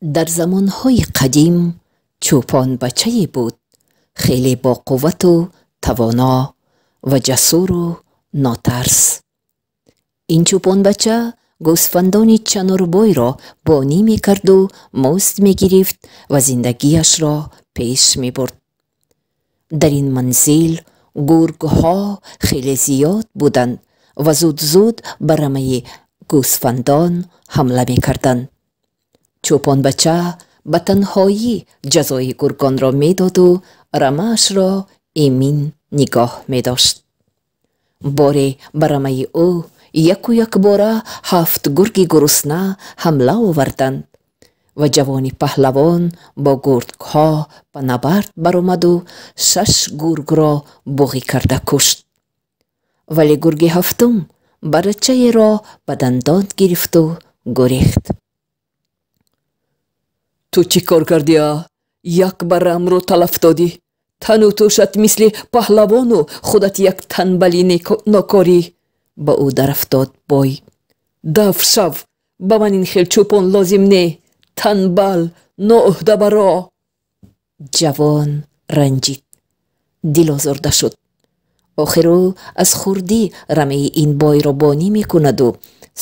Дар замонҳои қадим чӯпонбачае буд, хеле боқуввату тавоно ва ҷасуру нотарс. Ин чӯпонбача гӯсфандони чанорбойро бонӣ мекарду музд мегирифт ва зиндагиашро пеш мебурд. Дар ин манзил гургҳо хеле зиёд буданд ва зуд-зуд ба рамаи гӯсфандон ҳамла мекарданд. Чӯпонбача ба танҳоӣ ҷазои гургонро медоду рамаашро эмин нигоҳ медошт. Боре ба рамаи ӯ яку якбора ҳафт гурги гурусна ҳамла оварданд ва ҷавони паҳлавон бо гургҳо ба набард баромаду шаш гургро буғӣ карда кушт. Вале гурги ҳафтум баррачаеро ба дандон гирифту гурехт. Ту чӣ кор кардия? Як барраамро талаф додӣ. Тану тӯшат мисли паҳлавону худат як танбали нокорӣ, ба ӯ дарафтод бой. Даф шав, ба ман ин хел чӯпон лозим не, танбал, ноӯҳдабаро. Ҷавон ранҷид, дилозурда шуд. Охир ӯ аз хурдӣ рамаи ин бойро бонӣ мекунаду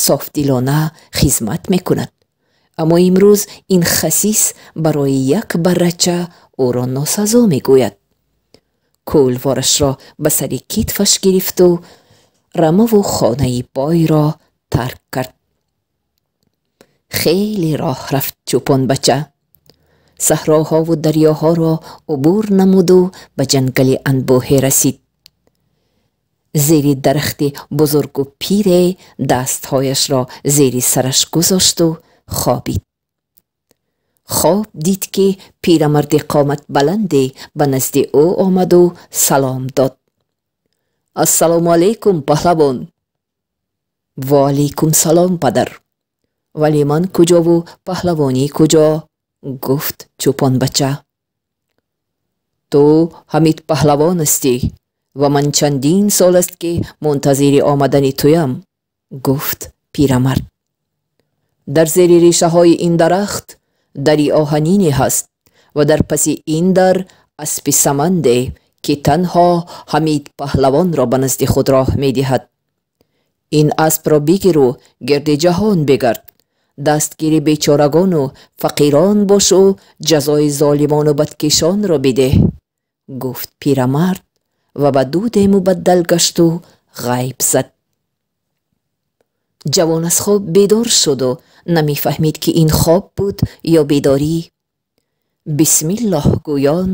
софдилона хизмат мекунад. Аммо имрӯз ин хасис барои як баррача ӯро носазо мегӯяд. Кӯлворашро ба сари китфаш гирифту рамаву хонаи бойро тарк кард. Хеле роҳ рафт чӯпонбача. Саҳроҳову дарёҳоро убур намуду ба ҷангали анбӯҳе расид. Зери дарахти бузургу пире дастҳояшро зери сараш гузошту хобид. Хоб дид, ки пирамарди қоматбаланде ба назди ӯ омаду салом дод. Ассалому алайкум, паҳлавон. Ва алайкум салом, падар. Вале ман куҷову паҳлавонӣ куҷо? Гуфт чӯпонбача. Ту Ҳамид паҳлавон ҳастӣ ва ман чандин сол аст, ки мунтазири омадани туям, гуфт пирамард. Дар зери решаҳои ин дарахт дари оҳанине ҳаст ва дар паси ин дар аспи саманде, ки танҳо Ҳамид паҳлавонро ба назди худ роҳ медиҳад. Ин аспро бигиру гирди ҷаҳон бигард, дастгири бечорагону фақирон бошу ҷазои золимону бадкишонро бидеҳ, гуфт пирамард ва ба дуде мубаддал гашту ғайб зад. Ҷавон аз хоб бедор шуду намефаҳмид, ки ин хоб буд ё бедорӣ. Бисмиллоҳ гӯён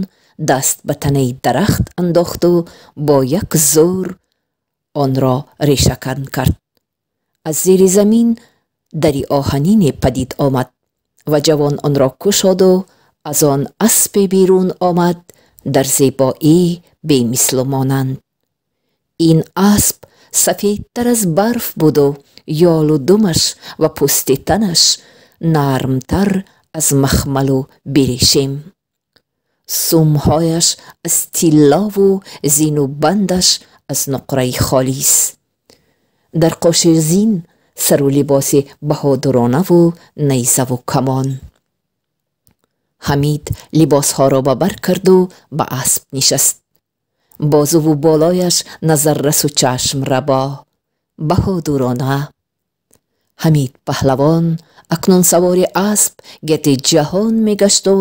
даст ба танаи дарахт андохту бо як зӯр онро решакан кард. Аз зери замин дари оҳанине падид омад ва ҷавон онро кушоду аз он аспе берун омад дар зебоӣ бемислу монанд. Ин асп сафедтар аз барф буду ёлу думаш ва пӯсти танаш нармтар аз махмалу берешем. Сумҳояш аз тиллову зину бандаш аз нуқраи холис. Дар қоши зин сару либоси баҳодуронаву найзаву камон. Ҳамид либосҳоро ба бар карду ба асп нишаст. Бозуву болояш назаррасу чашмрабо, баҳодурона. Ҳамид паҳлавон акнун савори асп гирди ҷаҳон мегашту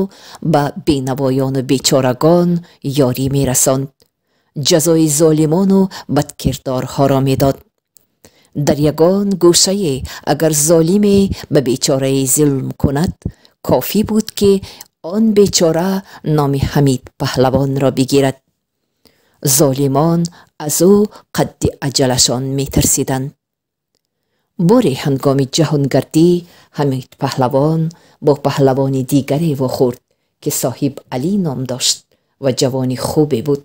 ба бенавоёну бечорагон ёрӣ мерасонд, ҷазои золимону бадкирдорҳоро медод. Дар ягон гӯшае агар золиме ба бечорае зулм кунад, кофӣ буд, ки он бечора номи Ҳамид паҳлавонро бигирад. Золимон аз ӯ қадди аҷалашон метарсиданд. Боре ҳангоми ҷаҳонгардӣ Ҳамид паҳлавон бо паҳлавони дигаре вохӯрд, ки Соҳиб Алӣ ном дошт ва ҷавони хубе буд.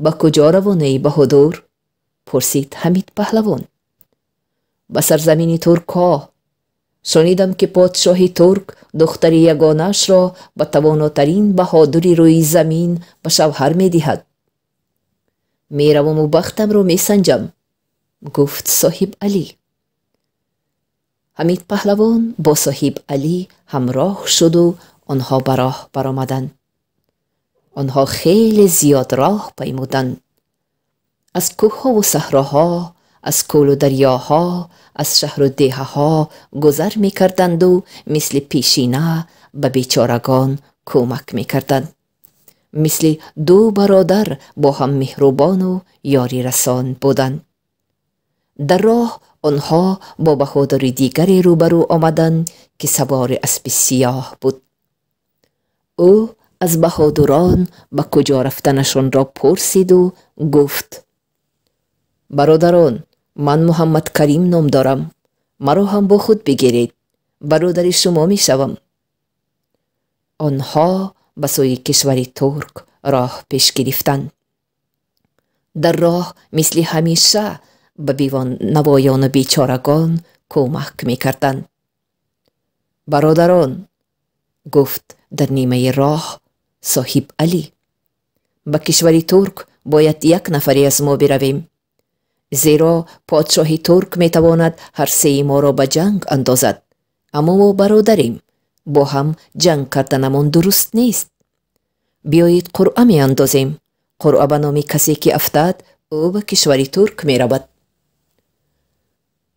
Ба куҷо равонаӣ, баҳодур? Пурсид Ҳамид паҳлавон. Ба сарзамини туркҳо. Шунидам, ки подшоҳи турк духтари ягонаашро ба тавонотарин баҳодури рӯи замин ба шавҳар медиҳад. Мераваму бахтамро месанҷам, гуфт Соҳиб Алӣ. Ҳамид Паҳлавон бо Соҳиб Алӣ ҳамроҳ шуду онҳо ба роҳ баромаданд. Онҳо хеле зиёд роҳ паймуданд. Аз кӯҳҳову саҳроҳо, аз кӯлу дарёҳо, аз шаҳру деҳаҳо гузар мекарданду мисли пешина ба бечорагон кӯмак мекарданд. Мисли ду бародар бо ҳам меҳрубону ёрирасон буданд. Дар роҳ онҳо бо баҳодури дигаре рӯбарӯ омаданд, ки савори аспи сиёҳ буд. Ӯ аз баҳодурон ба куҷо рафтанашонро пурсиду гуфт: «Бародарон, ман Муҳаммадкарим ном дорам. Маро ҳам бо худ бигиред, бародари шумо мешавам». Онҳо ба сӯи кишвари Турк роҳ пеш гирифтанд. Дар роҳ мисли ҳамеша ба бевонавоёну бечорагон кӯмак мекарданд. «Бародарон, — гуфт дар нимаи роҳ Соҳиб Алӣ, — ба кишвари Турк бояд як нафаре аз мо биравем, зеро подшоҳи Турк метавонад ҳар сеи моро ба ҷанг андозад, аммо мо бародарем, бо ҳам ҷанг карданамон дуруст нест. Биёед, қуръа меандозем. Қуръа ба номи касе ки афтад, ӯ ба кишвари Турк меравад».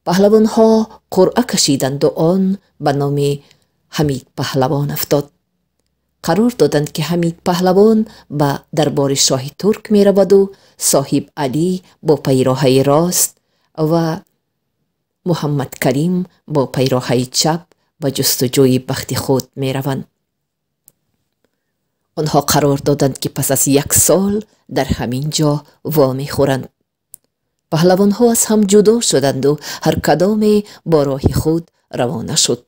Паҳлавонҳо қуръа кашиданду он ба номи Ҳамид Паҳлавон афтод. Қарор доданд, ки Ҳамид Паҳлавон ба дарбори шоҳи Турк мераваду Соҳиб Алӣ бо пайроҳаи рост ва Муҳаммадкарим бо пайроҳаи чап ба ҷустуҷӯи бахти худ мераванд. Онҳо қарор доданд, ки пас аз як сол дар ҳамин ҷо вомехӯранд. Паҳлавонҳо аз ҳам ҷудо шуданду ҳар кадоме бо роҳи худ равона шуд.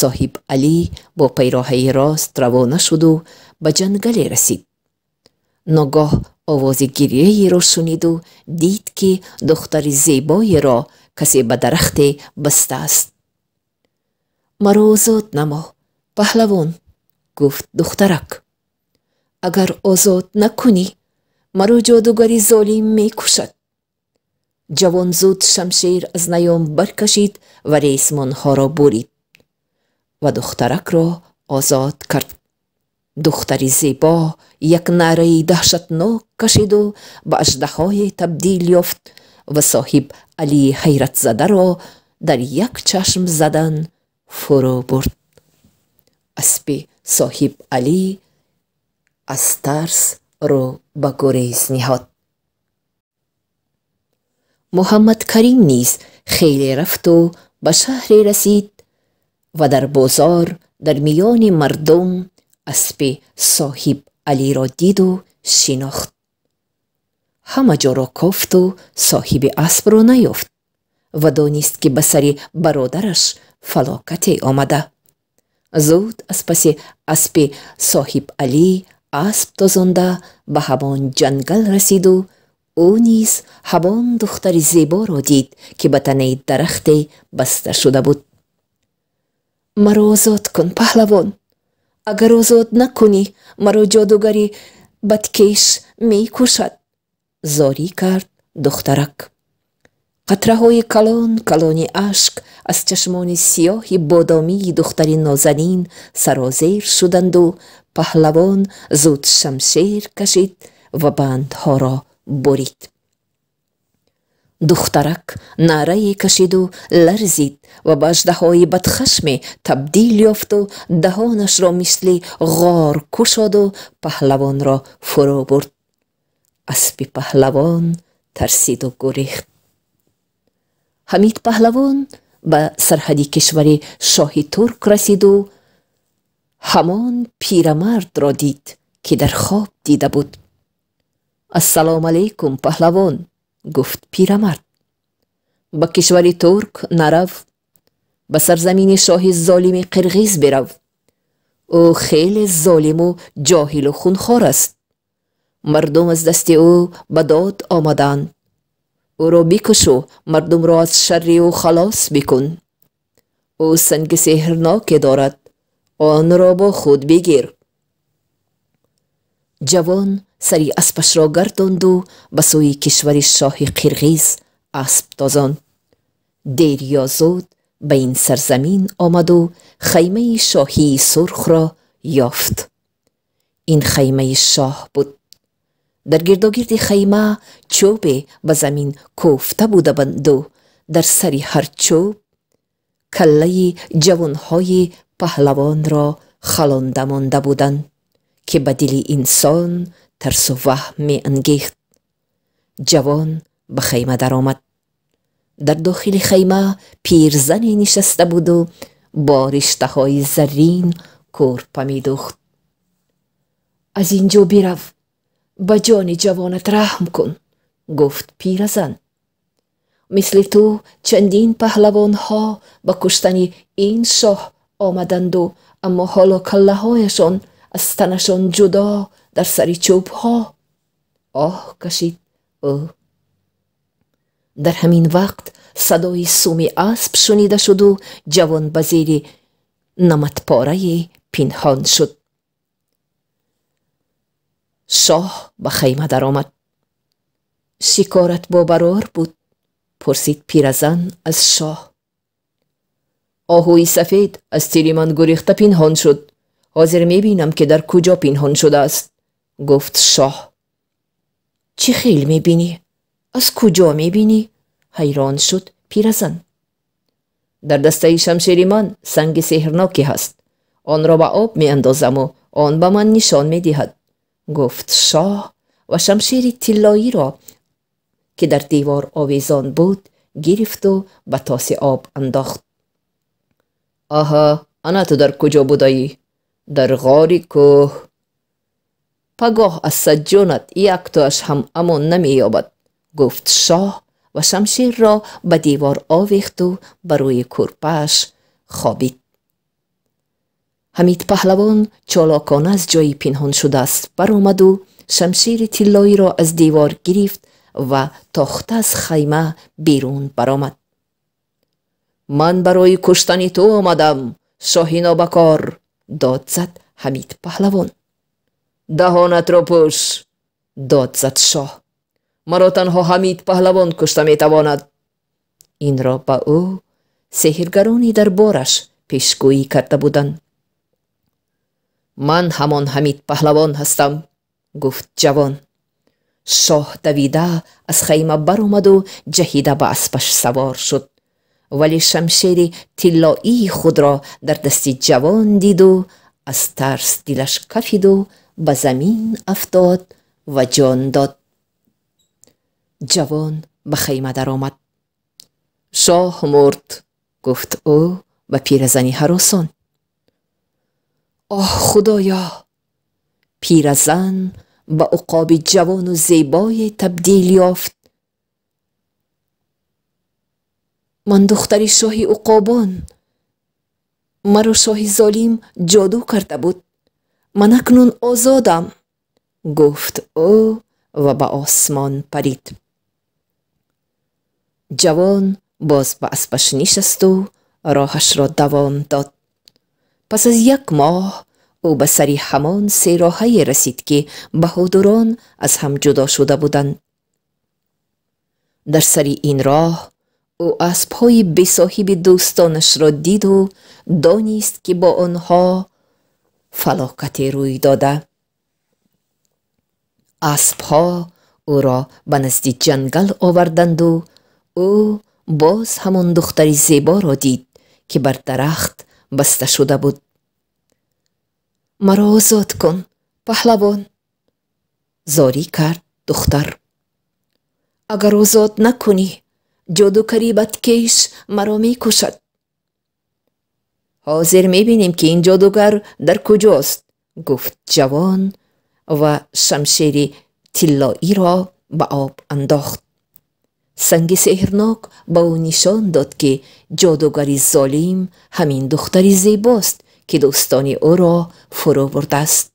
Соҳиб Алӣ бо пайроҳаи рост равона шуду ба ҷангале расид. Ногоҳ овози гирьяеро шуниду дид, ки духтари зебоеро касе ба дарахте бастааст. «Маро озод намо, паҳлавон, — гуфт духтарак. — Агар озод накунӣ, маро ҷодугари золим мекушад». Ҷавон зуд шамшер аз наём баркашид ва ресмонҳоро бурид ва духтаракро озод кард. Духтари зебо як наъраи даҳшатнок кашиду ба аждаҳое табдил ёфт ва Соҳиб Алии ҳайратзадаро дар як чашм задан фурӯ бурд. Аспи Соҳиб Алӣ аз тарс рӯ ба гурез ниҳод. Муҳаммадкарим низ хеле рафту ба шаҳре расид ва дар бозор дар миёни мардум аспи Соҳиб Алиро диду шинохт. Ҳама ҷоро кофту соҳиби аспро наёфт ва донист, ки ба сари бародараш фалокате омада. Зуд аз паси аспи Соҳиб Алӣ асп тозонда ба ҳамон ҷангал расиду ӯ низ ҳамон духтари зеборо дид, ки ба танаи дарахте баста шуда буд. «Маро озод кун, паҳлавон. Агар озод накунӣ, маро ҷодугари бадкеш мекушад», — зорӣ кард духтарак. Қатраҳои калон калони ашк аз чашмони сиёҳи бодомии духтари нозанин сарозер шуданду паҳлавон зуд шамшер кашид ва бандҳоро бурид. Духтарак наърае кашиду ларзид ва ба аждаҳои бадхашме табдил ёфту даҳонашро мисли ғор кушоду паҳлавонро фурӯ бурд. Аспи паҳлавон тарсиду гурехт. Ҳамид Паҳлавон ба сарҳади кишвари шоҳи Турк расиду ҳамон пирамардро дид, ки дар хоб дида буд. «Ассалому алайкум, паҳлавон, — гуфт пирамард. — Ба кишвари Турк нарав, ба сарзамини шоҳи золими қирғиз бирав. Ӯ хеле золиму ҷоҳилу хунхор аст. Мардум аз дасти ӯ ба дод омадаанд. Ӯро бикушу мардумро аз шарри ӯ халос бикун. Ӯ санги сеҳрноке дорад, онро бо худ бигир». Ҷавон сари аспашро гардонду ба сӯи кишвари шоҳи қирғиз асп тозонд. Дер ё зуд ба ин сарзамин омаду хаймаи шоҳии сурхро ёфт. Ин хаймаи шоҳ буд. Дар гирдогирди хайма чӯбе ба замин кӯфта буданду дар сари ҳар чӯб каллаи ҷавонҳои паҳлавонро халонда монда буданд, ки ба дили инсон тарсу ваҳм меангехт. Ҷавон ба хайма даромад. Дар дохили хайма пирзане нишаста буду бо риштаҳои заррин кӯрпа медӯхт. Аз ин ҷо бирав, ба ҷони ҷавонат раҳм кун, гуфт пиразан. Мисли ту чандин паҳлавонҳо ба куштани ин шоҳ омаданду, аммо ҳоло каллаҳояшон аз танашон ҷудо дар сари чӯбҳо. Оҳ кашид ӯ. Дар ҳамин вақт садои суми асп шунида шуду ҷавон ба зери наматпорае пинҳон шуд. Шоҳ ба хайма даромад. Шикорат бобарор буд? Пурсид пиразан аз шоҳ. Оҳуи сафед аз тири ман гурехта пинҳон шуд. Ҳозир мебинам, ки дар куҷо пинҳон шудааст, гуфт шоҳ. Чӣ хел мебинӣ? Аз куҷо мебинӣ? Ҳайрон шуд пиразан. Дар дастаи шамшери ман санги сеҳрноке ҳаст. Онро ба об меандозаму он ба ман нишон медиҳад, гуфт шоҳ ва шамшери тиллоиро, ки дар девор овезон буд, гирифту ба тоси об андохт. Аҳа, ана ту дар куҷо будаӣ? Дар ғори кӯҳ. Пагоҳ аз саҷҷонат яктоаш ҳам амон намеёбад, гуфт шоҳ ва шамшерро ба девор овехту ба рӯи кӯрпааш хобид. Ҳамид паҳлавон чолокона аз ҷои пинҳон шудааст баромаду шамшери тиллоиро аз девор гирифт ва тохта аз хайма берун баромад. Ман барои куштани ту омадам, шоҳи нобакор, дод зад Ҳамид паҳлавон. Даҳонатро пӯш, дод зад шоҳ. Маро танҳо Ҳамид паҳлавон кушта метавонад. Инро ба ӯ сеҳргарони дарбораш пешгӯӣ карда буданд. Ман ҳамон Ҳамид паҳлавон ҳастам, гуфт ҷавон. Шоҳ давида аз хайма баромаду ҷаҳида ба аспаш савор шуд, вале шамшери тиллоии худро дар дасти ҷавон диду аз тарс дилаш кафиду ба замин афтод ва ҷон дод. Ҷавон ба хайма даромад. Шоҳ мурд, гуфт ӯ ба пиразани ҳаросон. Оҳ, худоё! Пиразан ба уқоби ҷавону зебое табдил ёфт. Ман духтари шоҳи уқобон. Маро шоҳи золим ҷоду карда буд. Ман акнун озодам, гуфт ӯ ва ба осмон парид. Ҷавон боз ба аспаш нишасту роҳашро давом дод. Пас аз як моҳ ӯ ба сари ҳамон сероҳае расид, ки баҳодурон аз ҳам ҷудо шуда буданд. Дар сари ин роҳ ӯ аспҳои бесоҳиби дӯстонашро диду донист, ки бо онҳо фалокате рӯй дода. Аспҳо ӯро ба назди ҷангал оварданду ӯ боз ҳамон духтари зеборо дид, ки бар дарахт баста шуда буд. Маро озод кун, паҳлавон, зорӣ кард духтар. Агар озод накунӣ, ҷодугари бадкеш маро мекушад. Ҳозир мебинем, ки ин ҷодугар дар куҷост, гуфт ҷавон ва шамшери тиллоиро ба об андохт. Санги сеҳрнок ба ӯ нишон дод, ки ҷодугари золим ҳамин духтари зебост, ки дӯстони ӯро фурӯ бурдааст.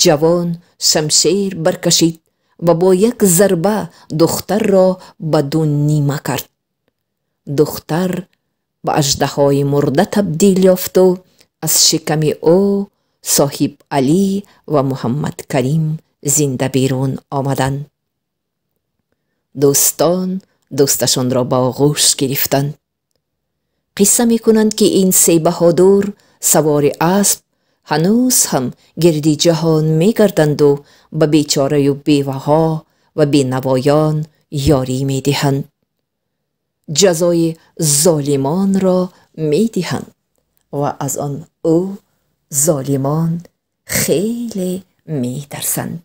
Ҷавон шамшер баркашид ва бо як зарба духтарро ба ду нима кард. Духтар ба аждаҳои мурда табдил ёфту аз шиками ӯ Соҳиб Алӣ ва Муҳаммадкарим зинда берун омаданд. Дӯстон дӯсташонро ба оғӯш гирифтанд. Қисса мекунанд, ки ин се баҳодур савори асп ҳанӯз ҳам гирди ҷаҳон мегарданду ба бечораю беваҳо ва бенавоён ёрӣ медиҳанд, ҷазои золимонро медиҳанд ва аз он ӯ золимон хеле метарсанд.